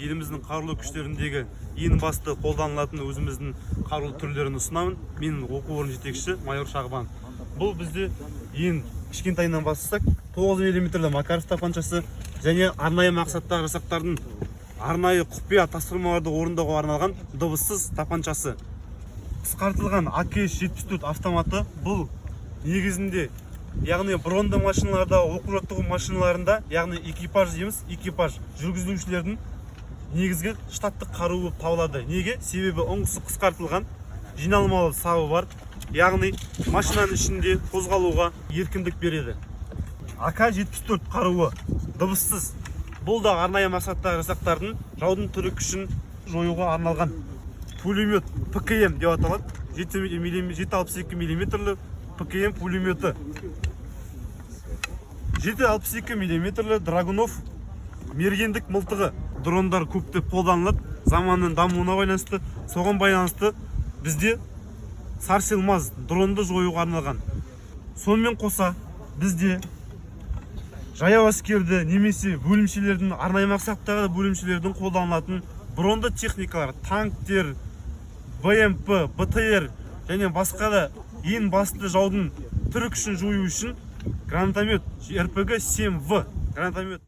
Еліміздің қарулы күштеріндегі ең басты қолданылатын өзіміздің қарулы түрлерін ұсынамын. Мен оқу орны жетекшісі майор Шағбан. Бұл бізде ең кішкентайынан бастасақ, 9 миллиметрлі Макаров тапаншасы және арнайы мақсаттағы жасақтардың арнайы құпия тапсырмаларды орындауға арналған дыбыссыз тапаншасы. Қысқартылған АКС-74 автоматы. Бұл негізінде, яғни бронды машиналарда, оқу жаттығу машиналарында, яғни экипаж дейміз, экипаж жүргізушілердің негізгі штаттық қаруы болып табылады. Неге? Себебі ұңғысы қысқартылған, жиналмалы сабы бар, яғни машинаның ішінде қозғалуға еркіндік береді. АК-74 қаруы дыбыссыз. Бұл да арнайы мақсаттағы жасақтардың жаудың тірі күшін жоюға арналған пулемет, ПКМ деп аталады. 7,62 миллиметрлі ПКМ пулеметі, 7,62 миллиметрлі Драгунов мергендік мылтығы. Дрондар көптеп қолданылады заманның дамуына байланысты. Соған байланысты бізде сарсилмаз дронды жоюға арналған. Сонымен қоса бізде жаяу әскерді немесе бөлімшелердің, арнайы мақсаттағы бөлімшелердің қолданылатын бронды техникалар, танктер, БМП, БТР және басқа да ең басты жаудың тірі күшін жою үшін гранатомет РПГ 7В гранатомет.